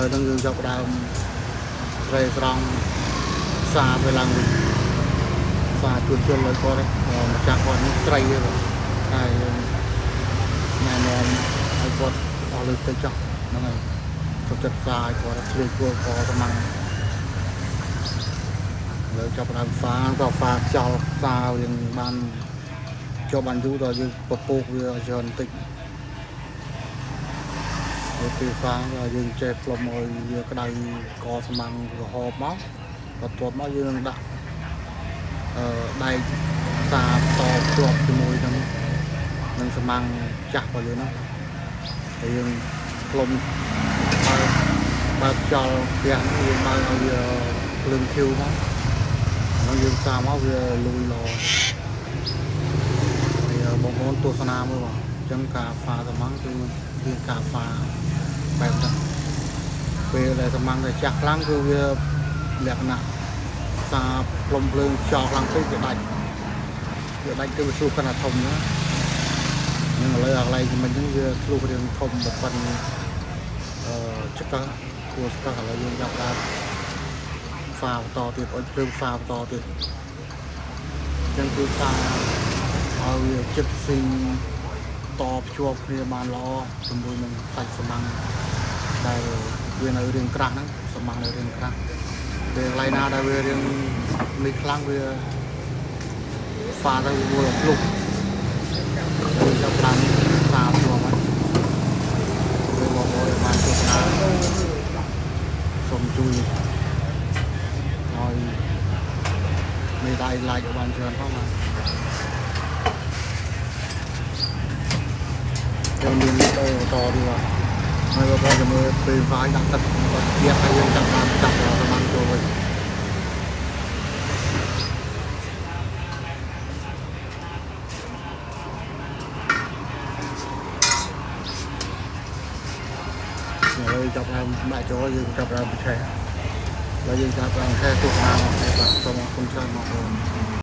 ឡូវហ្នឹងយើងចាប់ផ្ដើមស្រេស្រង់សារវាឡើងវិញសារជួសជុលឲ្យគាត់ឯងម្ចាស់គាត់នេះស្រីទេបាទតែយើងណែនាំឲ្យគាត់អស់លើទៅចោះហ្នឹងហើយសុខចិត្តសារឲ្យគាត់ធ្លាយគួរកស្មាំងឥឡូវចាប់ផ្ដើមហ្វាក៏ហ្វាខ្យល់សារយើងបានជាប់បានយូរដល់យើងពពកវាច្រើនបន្តិចហើយពេលហ្វាយើងចេះផ្លុំឲ្យវាក្តៅកស្មាំងក្រហមមកបន្ទាប់មកយើងនឹងដាក់ដែកសារតភ្ជាប់ជាមួយនឹងស្មាំងចាស់របស់យើងហ្នឹងហើយយើងផ្លុំបើកខ្យល់ផ្ទះហ្នឹងយើងបើកឲ្យវាភ្លើងខៀវមកហ្នឹងយើងសាមកវាលួយល្អហើយបងប្អូនទស្សនាមើលបាទអញ្ចឹងការហ្វាស្មាំងគឺមានការហ្វាបែបហ្នឹងពេលដែលស្មាំងដែលចាស់ខ្លាំងគឺវាលក្ខណៈសាផ្លុំភ្លើងខ្យល់ខ្លាំងពេកវាដាច់ទៅវាស្លុះកណ្ដាធំណានឹងឥឡូវអាកន្លែងមិញហ្នឹងវាស្លុះរៀងធំប៉ុណ្ណចកគួរស្កឥឡូវយើងចាប់ដើមហ្វាបន្តទៀតអុចភ្លើងហ្វាបន្តទៀតអញ្ចឹងគឺហ្វាឲ្យវាចិត្តស៊ីតភ្ជាប់គ្នាបានល្អជាមួយនឹងសាច់ស្មាំងដែលវានៅរៀងក្រាស់ហ្នឹងស្មាំងនៅរៀងក្រាស់ពេលកន្លែងណាដែលវារៀងនេះខ្លាំងវាហ្វាទៅវាវល់ភ្លុកយើងចាប់ដើមហ្វាភ្ជាប់ហើយពេលបងប្អូនបានទស្សនាសូមជួយឲ្យមេដៃ like ឲ្យបានច្រើនផងបាទយើងមានវីដេអូបន្តទៀតបាទហើយបងប្អូនจะមើលពេលហ្វាយដាក់ទឹកគាត់ទៀតហើយយើងចាប់បានចាប់ប្រហែលចូលវិញ ហើយចាប់ដើមដាក់ចូលយើងចាប់ដើមឆេះហើយយើងចាប់ដើមឆេះទស្សនាមកបាទសូមអរគុណច្រើនបងប្អូន។